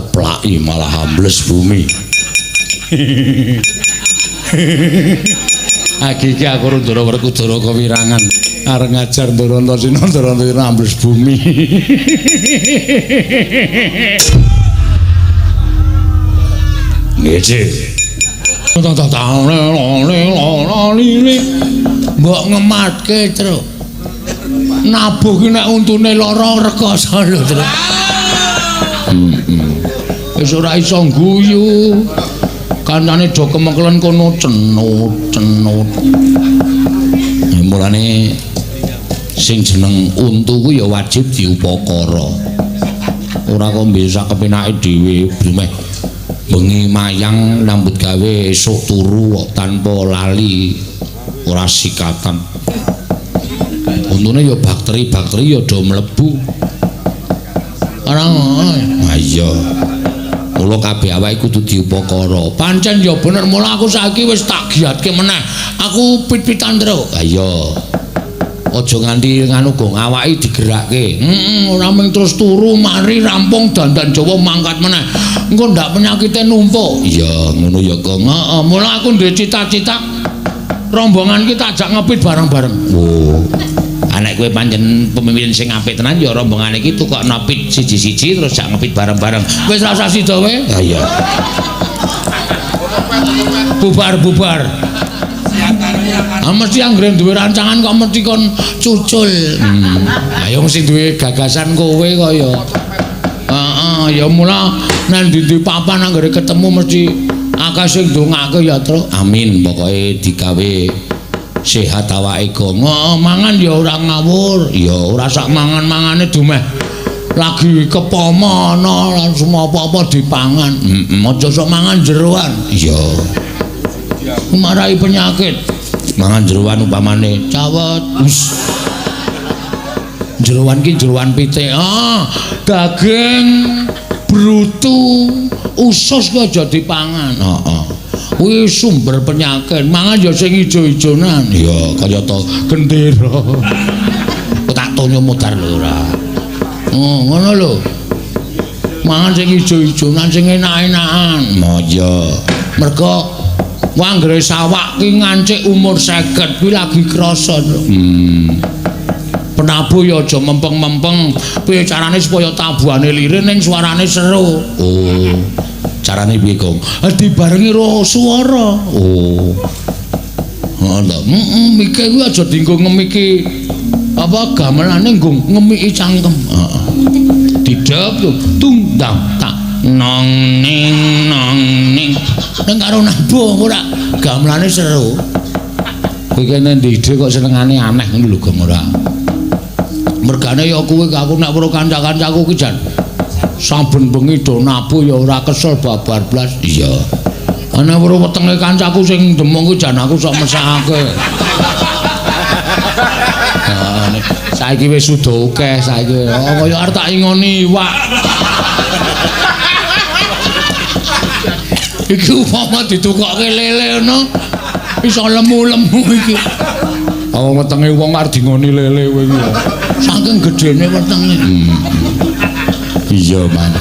Dikeplaki malah ambles bumi. Agi iki aku Ndara Werkudara kewirangan arep ngajar Ndara Antasena, Ndara Antasena ambles bumi. Ngece. Mbok ngematke, Truk. Nabuh ki nek untune lara rekoso lho, Truk. Wis ora iso guyu. Kancane do kemeklen kono cenut-cenut. Mulane sing jeneng untu ku ya wajib diupakara. Ora kok bisa kepenake dhewe, meh bengi mayang nambut gawe esuk turu kok tanpa lali, ora sikatan. Untune ya bakteri-bakteri ya do mlebu. Ora ngono. Ha iya. Mula kabeh awake kudu diupakara. Pancen ya bener, mula aku saiki wis tak giatke meneh. Aku pit-pitan, Truk. Ha iya. Aja nganti nganu gong awake digerake. Heeh, ora mung terus turu mari rampung dandan Jawa mangkat meneh. Engko ndak penyakite numpuk. Iya, ngono ya, Gong. Heeh, mula aku duwe cita-cita rombongan ki tak jak ngepit bareng-bareng. Oh. Anek kowe pancen pemimpin sing apik tenan ya rombongan iki tukokno pit siji-siji terus jak ngepit bareng-bareng. Wis rasa sida kowe? Ha iya. Bubar-bubar. Ah mesti anggere duwe rancangan kok mesti kon cucul. Ayo mesti duwe gagasan kowe kaya. Heeh, ya mula nang ndi-ndi papan anggere ketemu mesti akeh sing ndongake ya, Truk. Amin, pokoke digawe sehat awake, Gong. Heeh, mangan ya ora ngawur. Ya ora sak mangan-mangane dumeh lagi kepama ana langsung apa-apa dipangan. Heeh, aja sok mangan jeroan. Iya. Marai penyakit. Mangan jeroan umpamane cawet. Wis. Jeroan ki jeroan pitik. Ah, daging brutu, usus ki aja dipangan. Heeh. Kuwi sumber penyakit. Mangan ya sing ijo-ijonan. Ya kaya to gendera. Kok tak tonyo modar lho ora. Oh, ngono lho. Mangan sing ijo-ijonan sing enak-enakan. Oh iya. Mergo anggere sawak ki ngancik umur 50 kuwi lagi krasa. Penabuh ya aja mempeng-mempeng. Piye carane supaya tabuhane lirin ning suarane seru? Oh. Carane piye, Gong? Dibarengi ro swara. Oh. Heeh ta. Heeh, mike kuwi aja dienggo ngemiki apa gamelane nggo ngemiki cangkem. Heeh. Didep yo tundang tak nong ning nong ning. Ning karo nabuh ora gamelane seru. Kowe kene ndide kok senengane aneh ngono lho, Gong ora. Mergane ya kuwi aku nek weruh kanca-kancaku ki jan saben bengi do nabuh ya ora kesel babar blas. Iya. Ana weruh wetenge kancaku sing demung ku jan aku sok mesakake. Nah, saiki wis sudah akeh saiki. Oh, kaya arep tak ingoni iwak. Iki upama ditukokke lele ngono iso lemu-lemu iki. Oh, wetenge wong arep dingoni lele kowe iki. Saking gedene wetenge. Iya, Man.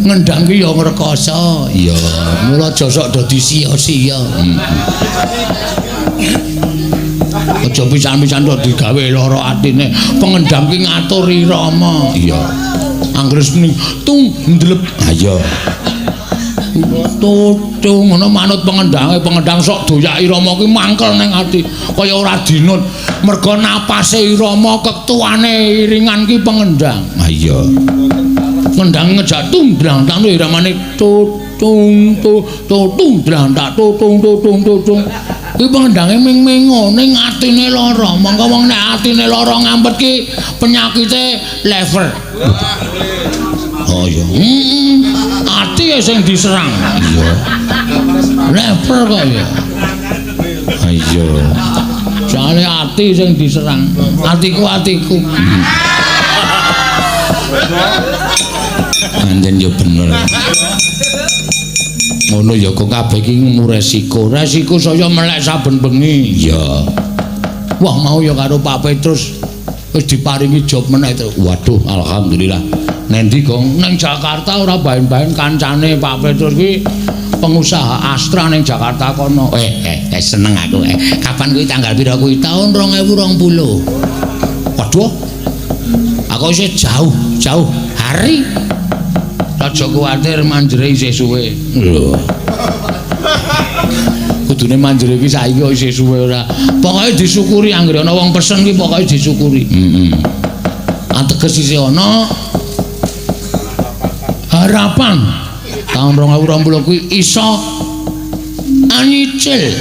Ngendang ki ya ngrekoso. Iya, mula aja sok dadi sia-sia. Aja pisan-pisan kok digawe lara atine. Pengendang ki ngatur irama. Iya. Anggere muni tung ndlep. Ha iya. Tutung ngono manut pengendange, pengendang sok doyak irama ki mangkel ning ati kaya ora dinut. Mergo napase irama kektuane iringan ki pengendang. Ha iya. Ngendang ngejak tundang tanu iramane tutung tutung dlang tak tutung tutung tutung. Kuwi pengendange ming-mingo ning atine lara. Mongko wong nek atine lara ngampet ki penyakite lever. Oh iya. Ati ya sing diserang. Iya. Lever kok ya. Ha iya. Soale ati sing diserang. Atiku atiku. Anjen ya bener. Ngono ya kok kabeh iki ngemu resiko. Resiko saya melek saben bengi. Iya. Wah mau ya karo Pak Petrus wis diparingi job meneh to. Waduh, alhamdulillah. Nendi, Gong? Neng Jakarta ora baen-baen kancane Pak Petrus kuwi pengusaha Astra ning Jakarta kono. Seneng aku. Kapan kuwi tanggal pira kuwi? Taun 2020. Waduh. Aku isih jauh-jauh hari. Aja kuwatir manjere isih suwe. Lho. Kudune manjere iki saiki kok isih suwe ora. Pokoke disyukuri anggere ana wong pesen kuwi pokoke disyukuri. Heeh. Ateges isih ana harapan tahun 2020 kuwi iso anyicil.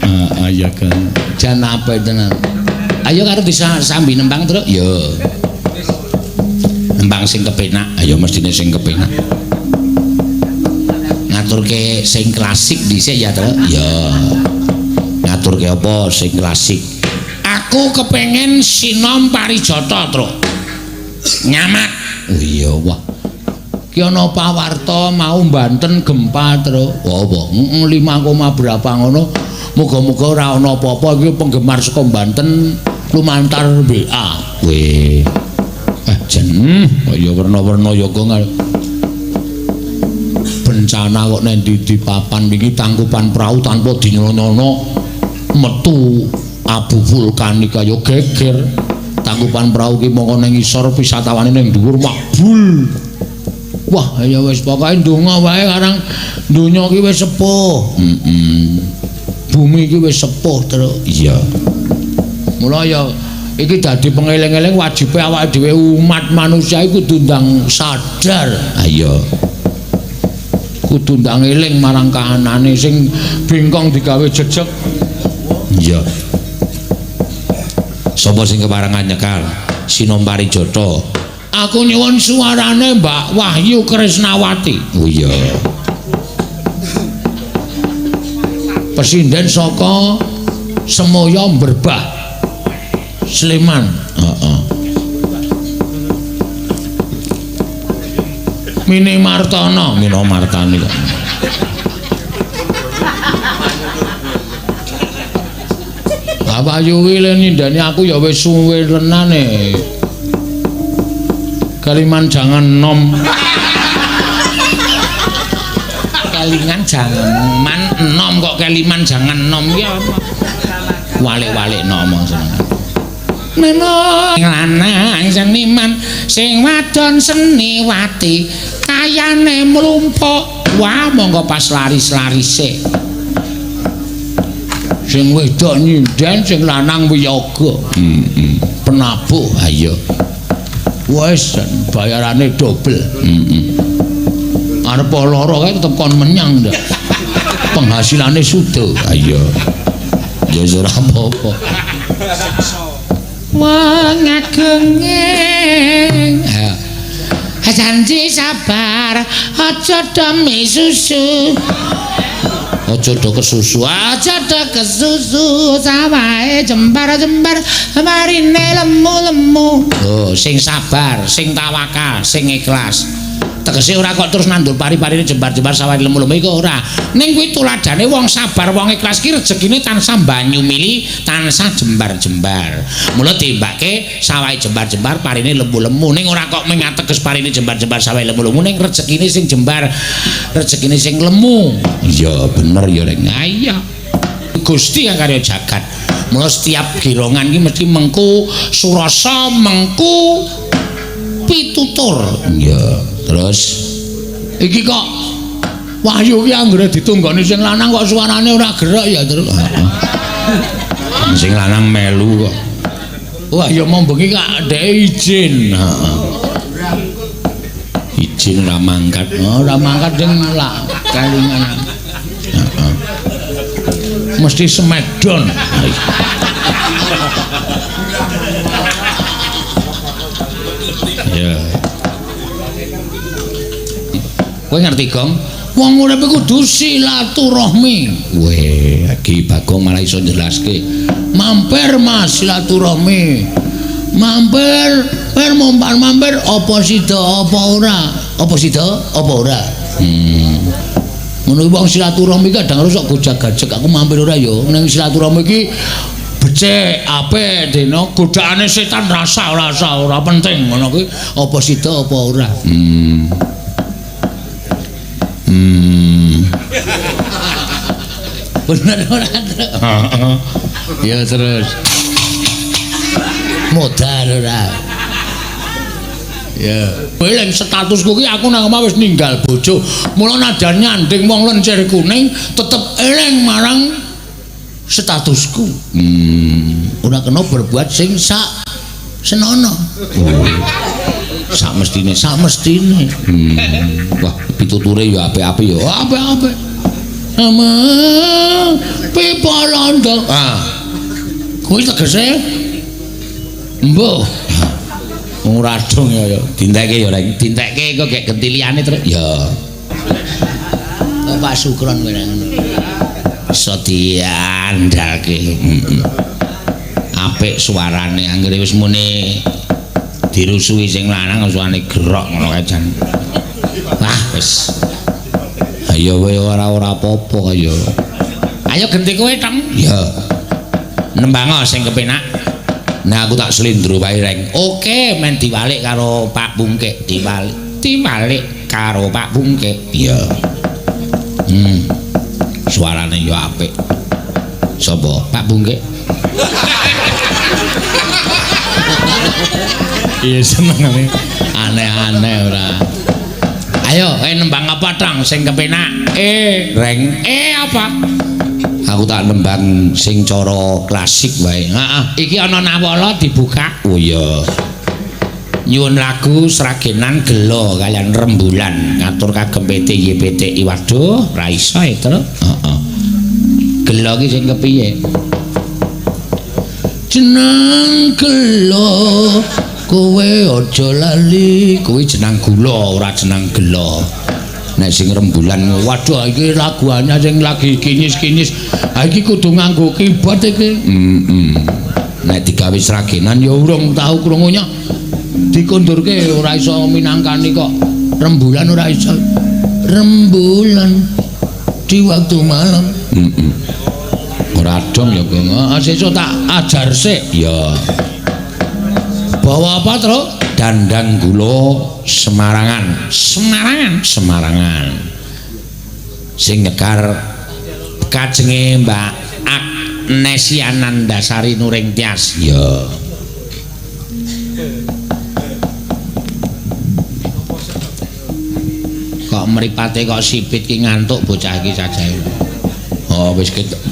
Heeh, iya kan. Jan apik tenan. Ayo karo disambi nembang, Truk. Ya. Nembang sing kepenak. Ayo mestine sing kepenak. Ngaturke sing klasik dhisik ya, Truk. Ya. Ngaturke apa sing klasik? Aku kepengin sinom parijata, Truk. Nyamat. Oh iya, wah. Ki ana pawarta mau Banten gempa, Truk. Wah, apa? Heeh, 5, berapa ngono. Muga-muga ora ana apa-apa iki penggemar saka Banten lumantar WA. Weh. Jen, kaya werna-werna ya kok bencana kok nang ndi papan iki tangkupan prau tanpa dinyono metu abu vulkanik kaya geger. Tangkupan prau ki mongko ning ngisor wisatawane ning dhuwur makbul. Wah, ya wis pokoke ndonga wae karang donya ki wis sepuh. Heeh. Bumi iki wis sepuh, Truk. Iya. Mula ya iki dadi pengeling-eling wajibe awake dhewe umat manusia iku kudu ndang sadar. Ha iya. Kudu ndang eling marang kahanane sing bingkong digawe jejeg. Iya. Sapa sing keparengan nyekal? Sinom Parijata. Aku nyuwun suarane Mbak Wahyu Krisnawati. Oh iya. Pesinden saka Semoyo Berbah Sleman. Heeh. Mini Martono, Mino Martani kok. Wahyu kuwi le nyindani aku ya wis suwe tenane. Kaliman jangan nom. Kelingan jangan man enom kok keliman jangan nom ki apa? Walik-walik ngomong seneng. Meno lanang seniman sing wadon seniwati kayane mlumpuk. Wah, monggo pas laris-larise. Sing wedok nyinden, sing lanang wiyaga. Heeh. Penabuh, ayo. Wis bayarane dobel. Heeh. Arep lara kae tetep kon menyang ndak. Penghasilane suda. Ayo. Ya wis ora apa-apa. Wong agenge janji sabar aja demi susu. Aja do kesusu, aja do kesusu, sawahe jembar-jembar marine lemu-lemu. Oh, sing sabar, sing tawakal, sing ikhlas. Tegese ora kok terus nandur pari-parine jembar-jembar sawahe lemu-lemu iku ora. Ning kuwi tuladane wong sabar, wong ikhlas ki rezekine tansah banyu mili, tansah jembar-jembar. Mula diembake sawahe jembar-jembar parine lemu-lemu. Ning ora kok mung ateges parine jembar-jembar sawahe lemu-lemu, ning rezekine sing jembar, rezekine sing lemu. Iya, bener ya rek. Ha iya. Gusti kang karya jagat. Mula setiap girongan ki mesti mengku surasa, mengku pitutur. Iya. Terus iki kok Wahyu ki anggere ditunggoni sing lanang kok suarane ora gerak ya terus. Sing lanang melu kok. Wah ya mau bengi kak dhek izin. Heeh. Izin ora mangkat. Oh, ora mangkat sing lak kelingan. Heeh. Mesti smackdown. Ya. Kowe ngerti, Gong? Wong urip kudu silaturahmi. Weh, iki Bagong malah iso jelaske. Mampir Mas silaturahmi. Mampir, per mompan mampir apa sida apa ora? Apa sida apa ora? Ngono wong silaturahmi kadang harus kok gojag-gajeg aku mampir ora ya. Ning silaturahmi iki Becik, apik dene godhaane setan rasa ora penting ngono kuwi apa sida apa ora. Bener ora, Truk? Heeh. Ya terus. Modar ora. Ya. Eling statusku ki aku nang omah wis ninggal bojo. Mula najan nyanding wong lencir kuning tetep eling marang statusku. Ora kena berbuat sing sak senono. Oh. Sak mestine, sak mestine. Wah, pituture ya apik-apik ya. Apik-apik. Ama pipa londo. Ah. Kuwi tegese mbuh. Ora dong ya ya. Dintekke ya, Reng. Dintekke kok gek gentiliane terus. Ya. Kok Pak Sukron kowe ngono. Iso diandalke. Heeh. Apik suarane anggere wis muni dirusuhi sing lanang suarane gerok ngono kae jan. Wah, wis. Ayo kowe ora apa-apa kaya. Ayo genti kowe, Teng. Ya. Nembango sing kepenak. Nah aku tak slendro wae, Reng. Oke, men diwalik karo Pak Bungkik, diwalik. Diwalik karo Pak Bungkik. Iya. Suarane ya apik. Sapa? Pak Bungkik. Iya senengane aneh-aneh ora. Ayo, nembang apa, Tang, sing kepenak? Reng. Apa? Aku tak nembang sing cara klasik wae. Heeh, iki ana nawala dibuka. Oh iya. Nyuwun lagu Sragenan Gelo kalian rembulan ngatur kagem PT YPTI. Waduh, ra iso e, Truk. Heeh. Gelo ki sing kepiye? Jeneng gelo kowe aja lali. Kuwi jeneng gula ora jeneng gelo. Nek sing rembulan, waduh iki lagu anyar sing lagi kinyis-kinyis. Ha iki kudu nganggo keyboard iki. Nek digawe Sragenan ya urung tau krungunya. Dikondurke ora iso minangkani kok. Rembulan ora iso. Rembulan di waktu malam. Ora dong ya, Gong. Sesuk tak ajar sik. Ya. Bawa apa, Truk? Dandang gula Semarangan. Semarangan, Semarangan. Sing nyekar kajenge Mbak Agnesia Nandasari Nuring Tias. Ya. Kok mripate kok sipit ki ngantuk bocah iki sajae. Oh wis ketok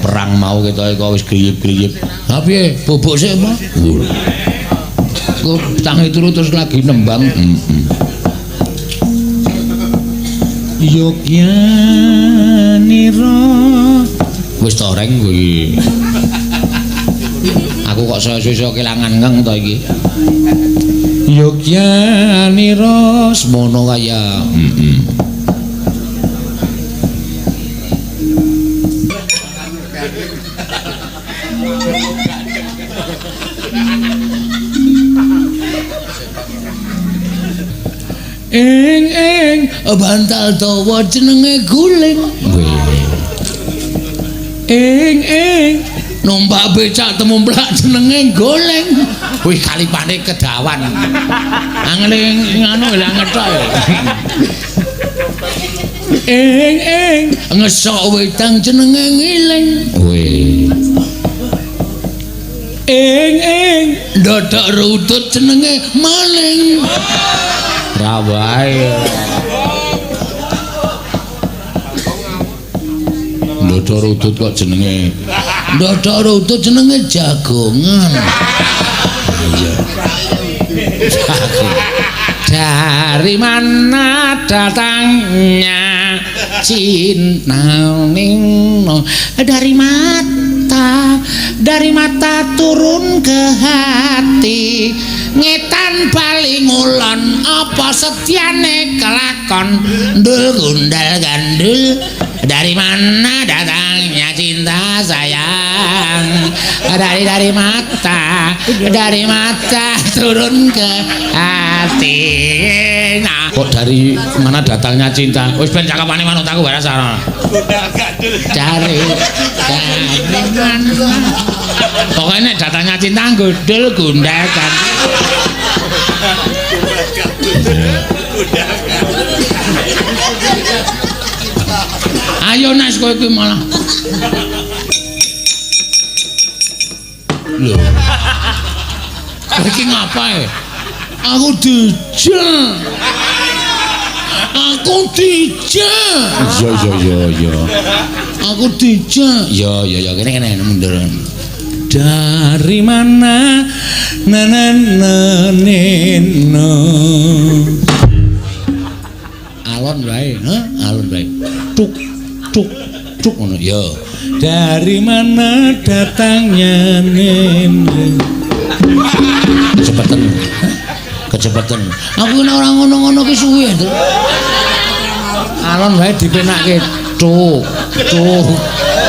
perang mau ketoke kok wis griyip-griyip. Ha piye? Bubuk sik apa? Kok tangi turu terus lagi nembang. Yogyanira. Wis to Reng kuwi. Aku kok saya-saya kelangan ngeng to iki. Yogyanira semono kaya. Ing ing bantal dawa jenenge guling. Ing ing numpak becak temumplak jenenge goleng. Wih kalipane kedawan. Angele ngono lha ngethok ya. Ing ing ngesok wedang jenenge ngiling. Wih. Ing ing ndodok rutut jenenge maling. Ra wae. Ndodok rutut kok jenenge. Ndodok rutut jenenge jagongan. Iya. Dari mana datangnya cinta nino? Dari mata turun ke hati. Ngetan bali ngulon apa setiane kelakon ndul gundal gandul. Dari mana datangnya cinta sayang? Dari mata turun ke hati. Nah, kok dari mana datangnya cinta? Wis ben cakepane manut aku wae sarana. Cari dari mana. Pokoknya nek datanya cinta gundul gundal gandul. Ayo Nes kowe iki malah. Lho. Kowe iki ngapae? Aku dijak. Aku dijak. Iya iya iya iya. Aku dijak. Ya ya ya kene kene mundur. Dari mana na na na na. Alon wae, ha? Alon wae. Tuk tuk tuk ngono ya. Dari mana datangnya nene? Kecepatan. Kecepatan. Aku nek ora ngono-ngono ki suwi ya. Alon wae dipenake tuk tuk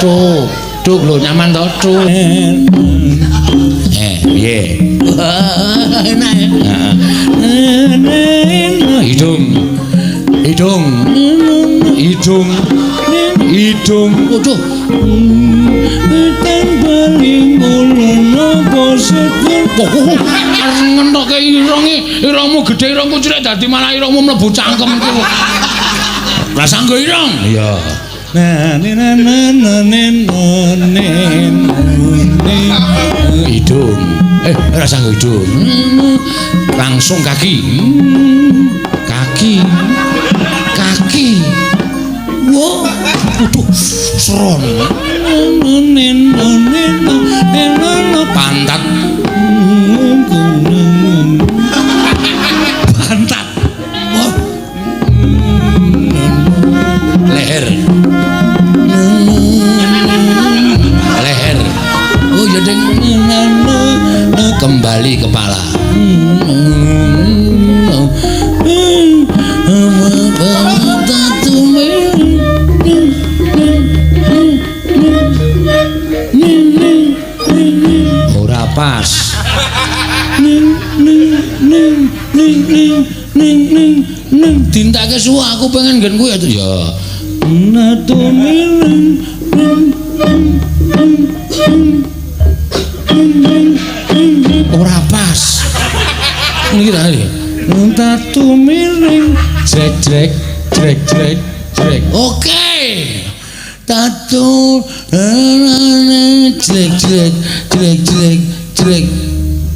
tuk tuk lho nyaman to tuk. Piye? Enak ya. Hidung. Hidung. Hidung. Hidung. Waduh. Ngentokke ironge, irungmu gedhe irungku cilik dadi malah irungmu mlebu cangkemku. Lah sanggo irung. Iya. Na na na na na na. Hidung. Ora sanggo hidung. Langsung kaki. Kaki. Kaki. Wah, waduh, seron. Pantat. Pantat. Wah. Leher. Leher. Oh, ya ding. Kembali kepala. Ora pas. Ning ning ning ning ning ning ning ning dintake suwe aku pengen nggen kuwi ya. Ya. Ora pas. Niki ta iki. Tatu miring jrek jrek jrek jrek jrek. Oke. Tatu jrek jrek jrek jrek jrek.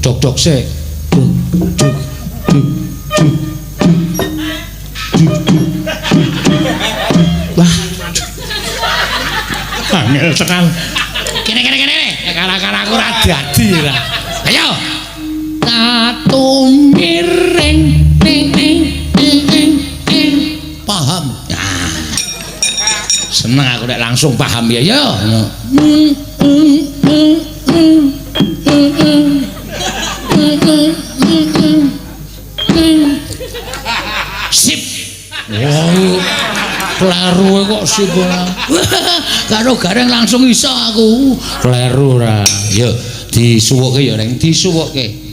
Dok dok sik. Duk duk duk duk duk duk. Wah. Angel tekan. Kene kene kene. Kara-kara aku ora dadi ora. Ayo. Tatu miring ning ning ning ning. Paham. Nah. Seneng aku nek langsung paham ya ya. Sip. Wah, kleru kok sip ora. Karo gareng langsung iso aku. Kleru ora. Yo disuwukke ya Reng, disuwukke.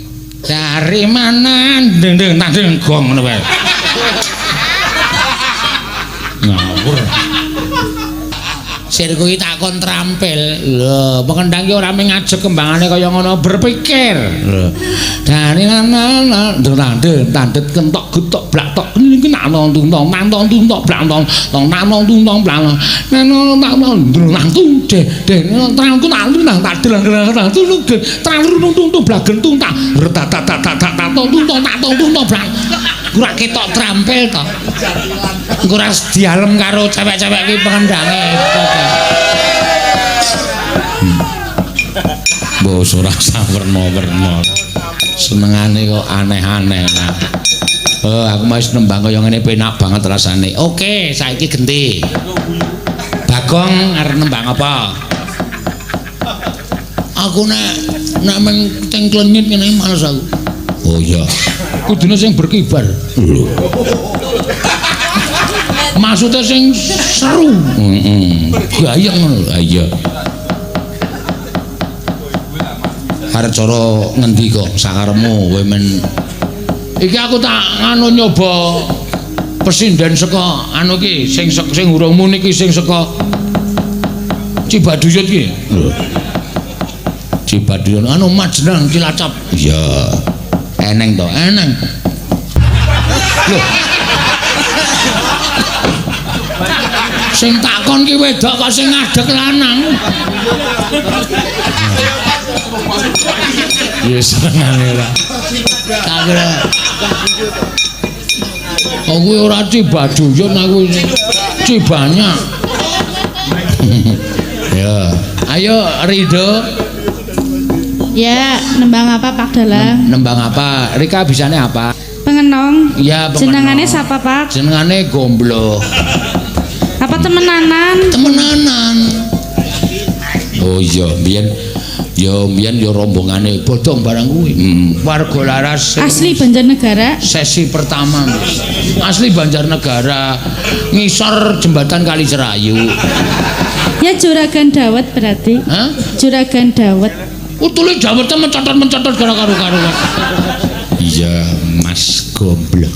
Dari mana deng deng tandeng gong ngono wae. Ngawur. Sirku iki takon terampil. Lho, pengendang ki ora mung ngajeg kembangane kaya ngono, berpikir. Lho. Dari nana tandeng tandet kentok getok blak tok niki nak nong tung tong nang tong tung tok blak tong tong nang nong tung tong blak nang nang nang nang tung de de nang tung nang nang tak delang nang tung tung trang tung tung tung blak gentung tak tak tak tak tak tak tong tung tong tak tong tung tong blak. Ora ketok terampil to. Engko ora dialem karo cewek-cewek ki pengendange. Mbok ora sawerna-werna. Senengane kok aneh-aneh lah. Oh, aku mau nembang kaya ngene penak banget rasane. Oke, saiki genti. Bagong arep nembang apa? Aku nek nek meng teng klenyit ngene males aku. Oh iya. Kudune sing berkibar. Lho. Maksudnya sing seru. Heeh. Gayeng ngono lho. Ha iya. Arep cara ngendi kok sakarepmu kowe men. Iki aku tak nganu nyoba Pesinden saka anu ki sing sing urung muni ki sing saka Cibaduyut ki. Lho. Cibaduyut anu Majenang Cilacap. Iya. Eneng to, eneng. Lho. Sing takon ki wedok kok sing ngadeg lanang. Ya senengane ora. Tak kira. Oh kuwi ora Cibaduyut aku Cibanyak. Ya, ayo Ridho. Ya, nembang apa Pak Dalang? Nembang apa? Rika bisane apa? Pengenong. Iya, pengenong. Jenengane sapa, Pak? Jenengane Gomblo. Apa temenanan? Temenanan. Oh iya, mbiyen ya mbiyen ya rombongane bodong barang kuwi. Warga Laras asli Banjarnegara. Sesi pertama. Asli Banjarnegara, ngisor jembatan Kali Serayu. Ya Juragan Dawet berarti. Hah? Juragan Dawet. Utule dawete mencotot-mencotot gara karu-karuan. Iya, Mas Gomblo.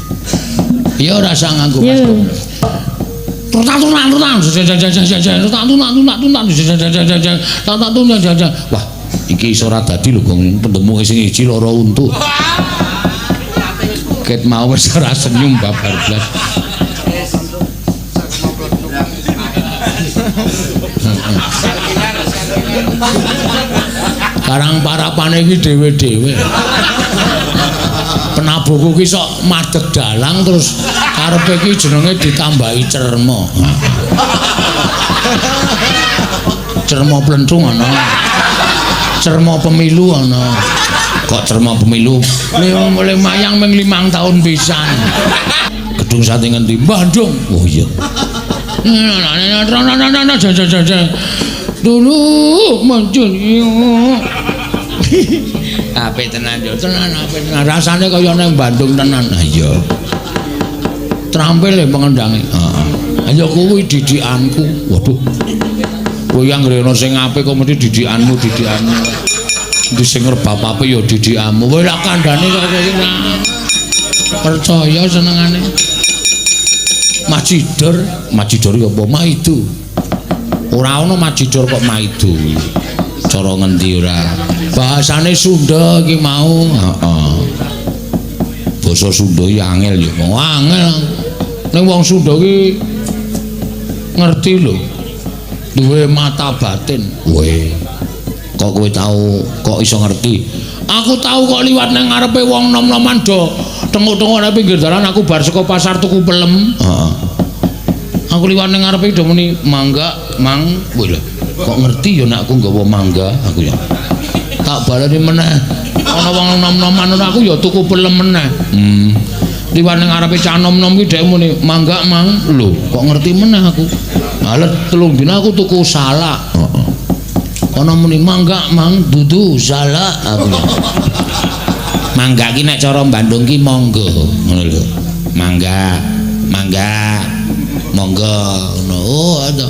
Ya ora usah nganggo Mas Gomblo. Wah, iki iso ora dadi lho Gong, pendemu sing iji loro untu. Ket mau wis ora senyum babar blas. Karang parapane iki dhewe-dhewe. Penabuhku ki sok madeg dalang terus karepe iki jenenge ditambahi cerma. Cerma plentung ana. Cerma pemilu ana. Kok cerma pemilu? Le mayang ming 5 tahun pisan. Gedung sate ngendi? Bandung. Oh iya. Dulu muncul. Apik tenan yo, tenan apik tenan. Rasane kaya nang Bandung tenan. Ha iya. Trampil e pengendange. Heeh. Ya kuwi didikanku. Waduh. Kowe anggere ana sing apik kok mesti didikanmu, didikanmu. Endi sing rebab apik ya didikanmu. Kowe lak kandhane kok kowe iki percaya senengane. Majidor, Majidor ya apa? Maido. Ora ana Majidor kok maido. Cara ngendi ora? Bahasane Sunda iki mau. Heeh. Basa Sunda iki angel ya, wong angel. Ning wong Sunda iki ngerti lho. Duwe mata batin. Kowe kok kowe tau kok iso ngerti? Aku tau kok liwat nang ngarepe wong nom-noman do tenguk-tenguk nang pinggir dalan aku bar saka pasar tuku pelem. Heeh. Aku liwat nang ngarepe do muni mangga, mang. Wih lho, kok ngerti ya nek aku nggawa mangga aku ya. Tak baleni meneh. Ana wong nom-noman ngono aku ya tuku pelem meneh. Liwat nang ngarepe cah nom-nom ki dhek muni mangga, mang. Lho, kok ngerti meneh aku. Halet 3 dina aku tuku salak. Heeh. Ana muni mangga, mang, dudu salak aku. Mangga ki nek cara Bandung ki monggo, ngono lho. Mangga, mangga. Monggo ngono. Oh, ada.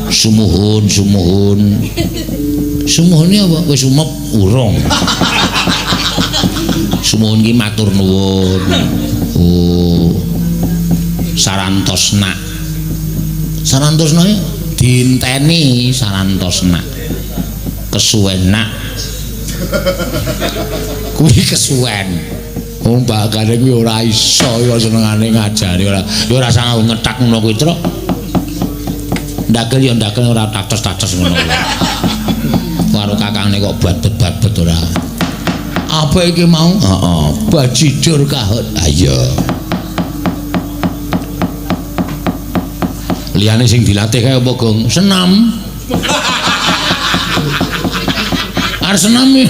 Sumuhun, sumuhun. Sumuhun apa? Wis sumep urung. Sumuhun ki matur nuwun. Oh. Sarantosna. Sarantosna dienteni sarantosna. Kesuwen nak. Kuwi kesuwen. Wong bakane kuwi ora iso ya senengane ngajari ora. Ya ora usah ngetak ngono kuwi, Truk. Ndakel ya ndakel ora tates-tates ngono kuwi. Karo kakangne kok babet-babet ora. Apa iki mau? Heeh, bajidur kahut. Ha iya. Liyane sing dilatih kae apa, Gong? Senam. Arep senam yo.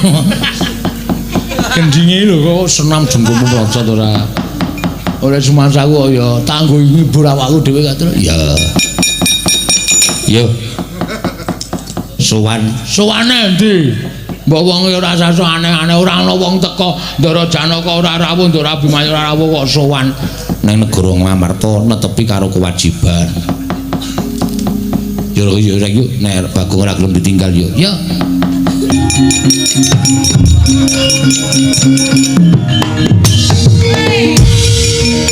Gendinge lho kok senam jenggomu mrocot ora. Ora sumangsaku ya tanggo ngibur awakku dhewe gak terus. Ya. Yo. Sowan. Sowane endi? Mbok wong ora usah aneh-aneh, ora ana wong teka Ndara Janaka ora rawuh, Ndara Abimanyu ora rawuh kok sowan. Nang negara Ngamarta netepi karo kewajiban. Yo yo yo nek Bagong ora gelem ditinggal yo. Ya.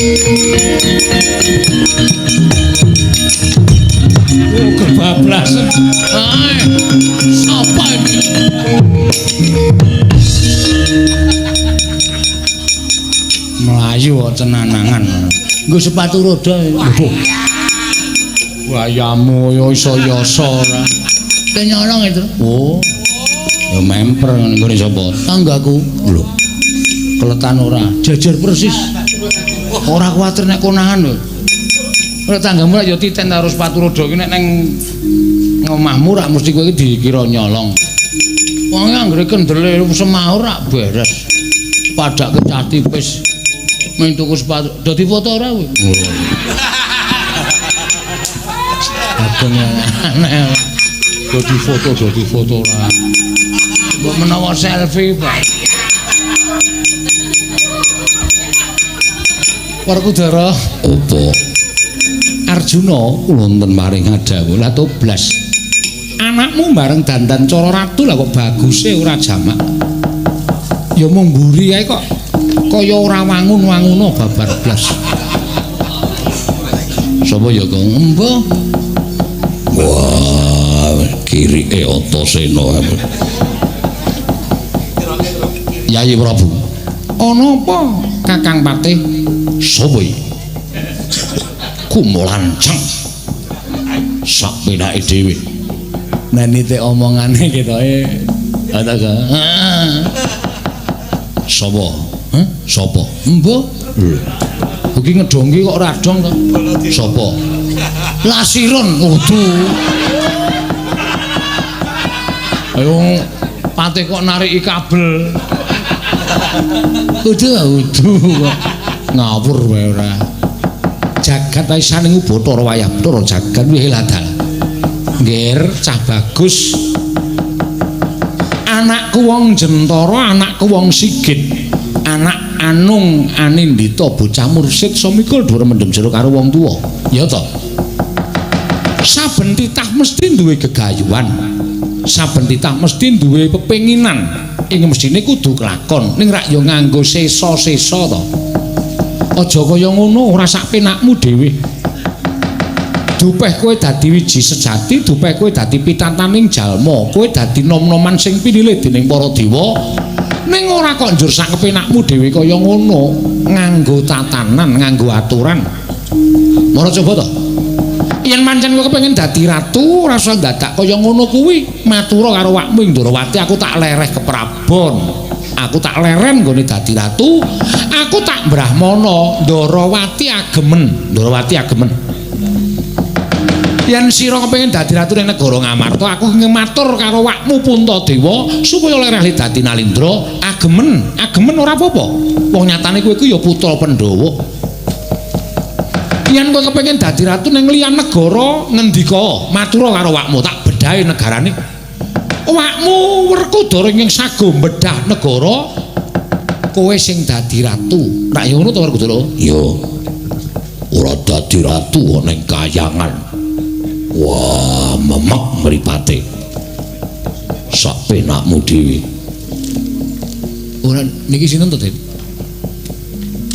Oh, kebablasan. Ae, sapa iki? Mlayu kok cenanangan. Nggo sepatu roda. Lho. Wayamu ya iso yasa ora. Nyolong itu. Oh. Ya memper nggone sapa? Tanggaku. Lho. Keletan ora, jejer persis. Ora kuwatir nek konangan lho. Ora tanggamu lak ya titen karo sepatu roda iki nek nang omahmu rak mesti kowe iki dikira nyolong. Wong anggere kendele semaur rak beres. Padake cah tipis. Main tuku sepatu, dadi foto ora kowe? Ageng aneh. Dadi foto ora. Mbok menawa selfie, Pak. Werkudara opo? Arjuna wonten maring dawuh lah toblas. Anakmu bareng dandan cara ratu lah kok baguse ora jamak. Ya mung mburi ae kok kaya ora wangun-wanguna babar blas. Sapa ya Kang? Embuh. Wah, kirike Antasena. Yayi Prabu. Ana apa Kakang Patih? Sapa iki? Kumulanceng. Sak penake dhewe. Nanite omongane ketoke ana. Sapa? Hah? Sapa? Embuh. Lho. Iki ngedongki kok ora dong to? Sapa? Lasiron kudu. Ayo patih kok nariki kabel. Kudu kudu kok ngawur wae ora. Jagat aisaning Bathara wayah Bathara jagat wih ladal. Ngger cah bagus. Anakku wong Jentara, anakku wong Sigit, anak Anung Anindita bocah mursid somikul dhuwur mendem jero karo wong tuwa. Ya to. Saben titah mesti duwe gegayuhan. Saben titah mesti duwe pepenginan. Ing mesthine kudu kelakon, ning rak ya nganggo sesa-sesa to. Aja kaya ngono, ora sak penakmu dhewe. Dupeh kowe dadi wiji sejati, dupeh kowe dadi pitataning jalma, kowe dadi nom-noman sing pinilih dening para dewa. Ning ora kok njur sak kepenakmu dhewe kaya ngono, nganggo tatanan, nganggo aturan. Mara coba to. Yen pancen kowe kepengin dadi ratu, ora usah dadak kaya ngono kuwi. Matura karo wakmu ing Ndrawati, aku tak lereh keprabon. Aku tak leren nggone dadi ratu, aku tak brahmana, Ndrawati agemen, Ndrawati agemen. Yen sira kepengin dadi ratu ning negara Ngamarta, aku ngematur karo wakmu Puntadewa supaya lereh dadi Nalindra, agemen, agemen ora apa-apa. Wong nyatane kowe iku ya putra Pandhawa. Yen kowe kepengin dadi ratu ning liyan negara, ngendika, matura karo wakmu, tak bedahi negarane. Wakmu Werkudara ing sago bedah negara, kowe sing dadi ratu. Rak ya ngono to Werkudara? Ya. Ora dadi ratu ning kayangan. Wah, memek mripate. Sak penakmu dhewe. Ora niki sinten to, Den?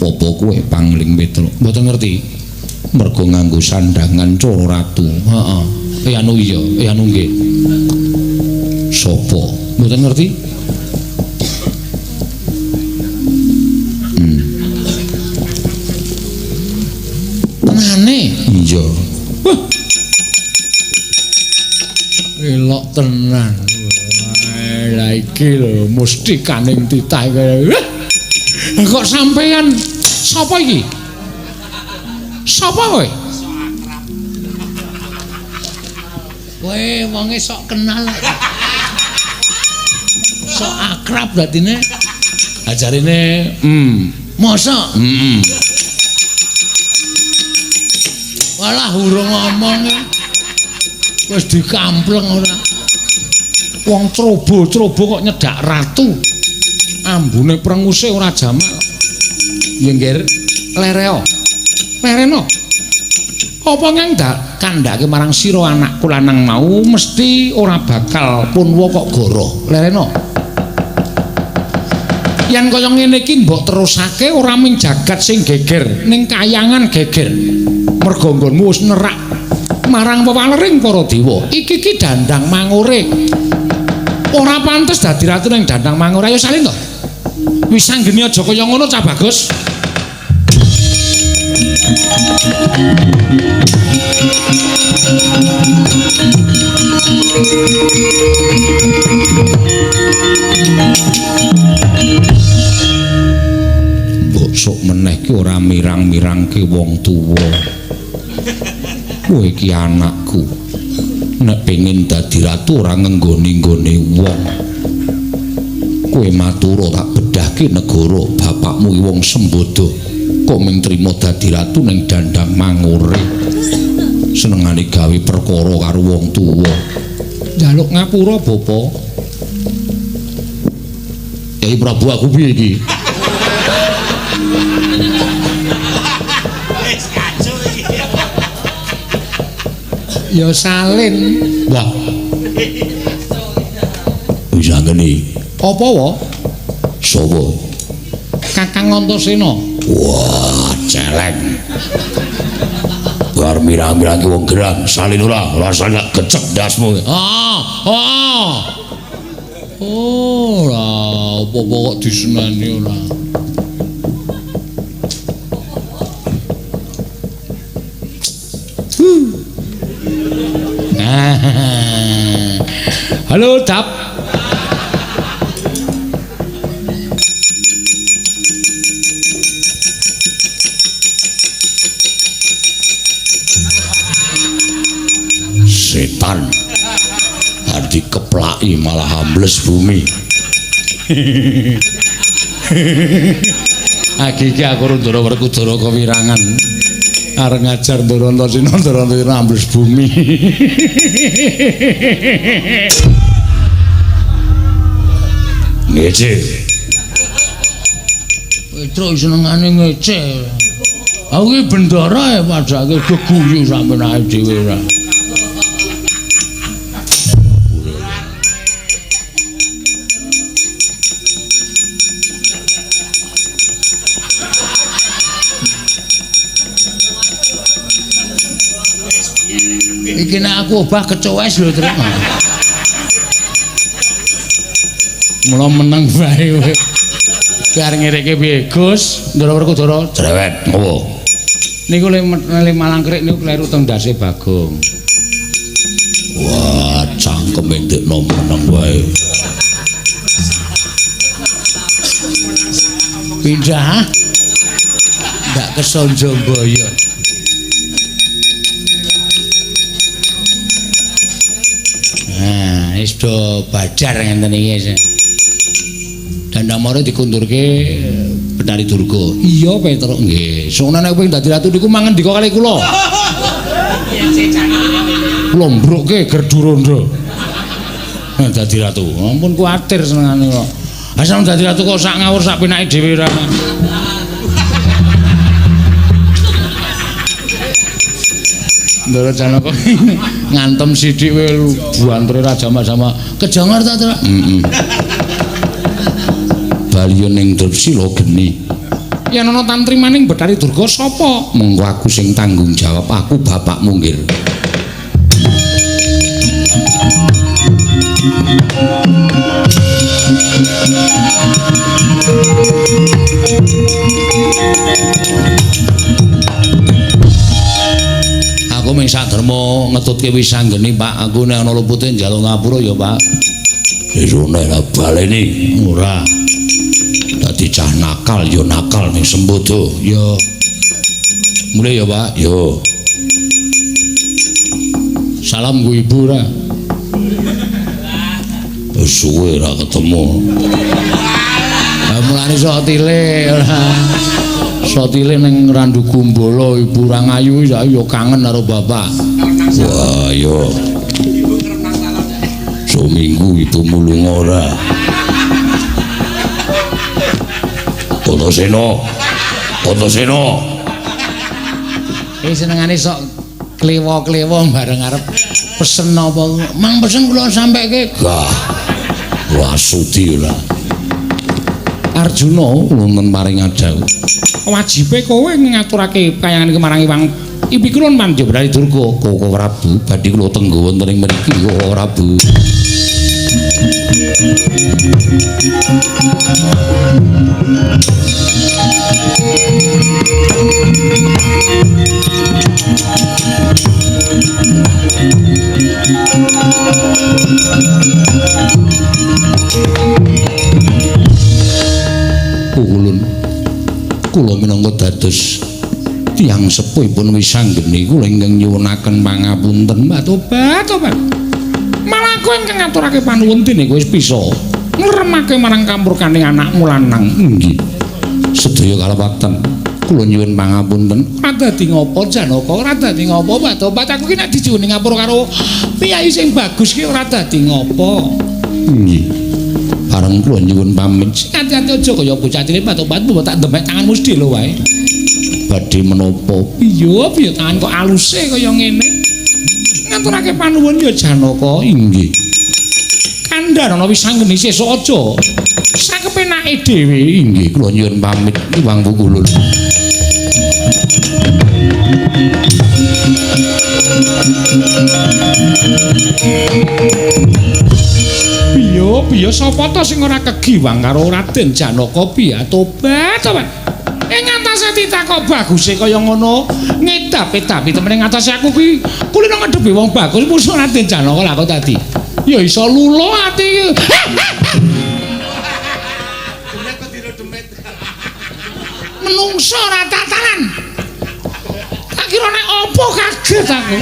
Apa kowe Pangling Petruk? Mboten ngerti. Mergo nganggo sandangan cara ratu. Heeh. Anu iya, anu nggih. Sopo? Mboten ngerti? Tenane? Iya. Wah. Elok tenan. Lah iki lho mustikaning titah iki. Kok sampean sapa iki? Sapa kowe? Kowe wonge sok kenal. Sok akrab dadine. Ajarine, mosok? Heeh. Walah urung ngomong. Wis dikampleng ora. Wong trobo-trobo kok nyedak ratu. Ambune prenguse ora jamak. Ya nggir, lereo. Lereno. Apa ngang kandhake marang sira anakku lanang mau mesti ora bakal punwa kok goroh. Lereno. Yen kaya ngene iki mbok terusake ora mung jagat sing geger, ning kayangan geger. Merga nggonmu wis nerak marang wewalering para dewa. Iki ki dandang mangure. Ora pantes dadi ratu ning dandang mangure. Ayo salin to. Wis anggene aja kaya ngono Cah Bagus. Mbok sok meneh ki ora mirang-mirangke wong tuwa. Kowe iki anakku. Nek pengin dadi ratu ora ngenggoni-nggone wong. Kowe matura tak bedhahke negara bapakmu ki wong sembodo. Kok mung trima dadi ratu ning dandang mangure. Senengane gawe perkara karo wong tuwa. Njaluk ngapura, Bapa. Kyai Prabu aku piye iki? Ya salin. Wah. Wis ngene. Apa wa? Sapa? Kakang Antasena. Wah, celeng. Bar mirang-mirangke wong gerang, salin ora, ora salin gecek ndasmu. Ah, ah. Oh, ora apa-apa kok diseneni ora. Halo, Dap. Setan. Arep dikeplaki malah ambles bumi. Agi iki aku Ndara Werkudara kewirangan. Arep ngajar Ndara Antasena, Ndara Antasena ambles bumi. Ngece. Petruk senengane ngece. Aku iki bendara ya padake geguyu sampeyan dhewe ora. Iki nek aku obah kecowes lho, Truk. Mula meneng wae kowe. Bar ngereke piye, Gus? Ndara Werkudara cerewet ngopo? Niku le malangkrik niku kleru teng ndase Bagong. Wah, cangkeme ndekno meneng wae. Pindah. Ndak kesonjo mboyo. Nah, wis do badar ngenten iki. Dandamara dikundurke Betari Durga. Iya, Petruk nggih. Sungguh nek kowe dadi ratu niku mangendika kali kula. Kula mbrukke gerdu rondo. Nek dadi ratu, ampun kuwatir senengane kok. Asal dadi ratu kok sak ngawur sak penake dhewe ora. Ndara Janaka ngantem sithik kowe buantere ra jama-jama. Kejangar ta, Truk? Heeh. Baliyo ning Drepsila geni. Yen ana tantri maning Betari Durga sapa? Monggo aku sing tanggung jawab, aku bapakmu nggir. Aku mung saderma ngetutke wisanggeni, Pak. Aku nek ana lupute njaluk ngapura ya, Pak. Sesune lah baleni ora. Dadi cah nakal ya nakal ning sembodo. Ya. Mulih ya, Pak. Ya. Salam ku ibu ora. Wis suwe ora ketemu. Lah mulane sok tilik ora. Sok tilik ning Randu Gumbala ibu ora ngayu ya kangen karo bapak. Wah, ya. Seminggu ibumu lunga ora. Antasena. Antasena. Iki senengane sok klewo-klewo bareng arep pesen apa. Mang pesen kula sampeke. Gah. Ora sudi ora. Arjuna wonten paring adhawuh. Wajibe kowe ngaturake kayangan iki marang Iwang Ipi kulon Panjabrani Durga. Koko Prabu badhe kula tenggo wonten ing mriki Koko Prabu. Kulun kula minangka dados tiyang sepuhipun wisanggeni kula ingkang nyuwunaken pangapunten. Mbah tobat tobat. Malah kowe ingkang ngaturake panuwun dene kowe wis bisa ngremake marang kamurkaning anakmu lanang. Inggih. Sedaya kalewatan kula nyuwun pangapunten. Ora dadi ngopo Janaka, ora dadi ngopo Mbah tobat. Aku ki nek dijuwuni ngapura karo piyayi sing bagus ki ora dadi ngopo. Inggih. Bareng kula nyuwun pamit. Ati-ati aja kaya bocah cilik Mbah tobat, mbok tak demek tanganmu sedhela wae. Badhe menapa? Piye piye tangan kok aluse kaya ngene. Ngaturake panuwun ya Janaka. Inggih. Kandhana wisanggeni sesuk aja sakepenake dhewe. Inggih, kula nyuwun pamit Iwang Pukulun. Piye piye sapa ta sing ora kegiwang karo Raden Janaka piye tobat tobat. Ing atase titah kok baguse kaya ngono, ngedap-edapi temen ing atase aku ki kulino ngedepi wong bagus musuh Raden Janaka lah kok dadi. Ya iso lulo ati iki. Menungso ora tatanan. Tak kira nek apa kaget aku.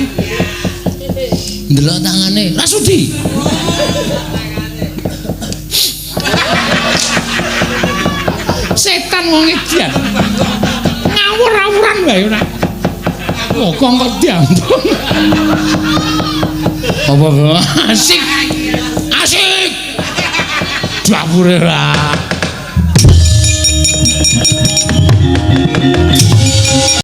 Ndelok tangane, ra sudi. Setan wong edan. Ngawur-awuran wae ora. Kok kok diantung. Apa asik. Asik. Dapure ra.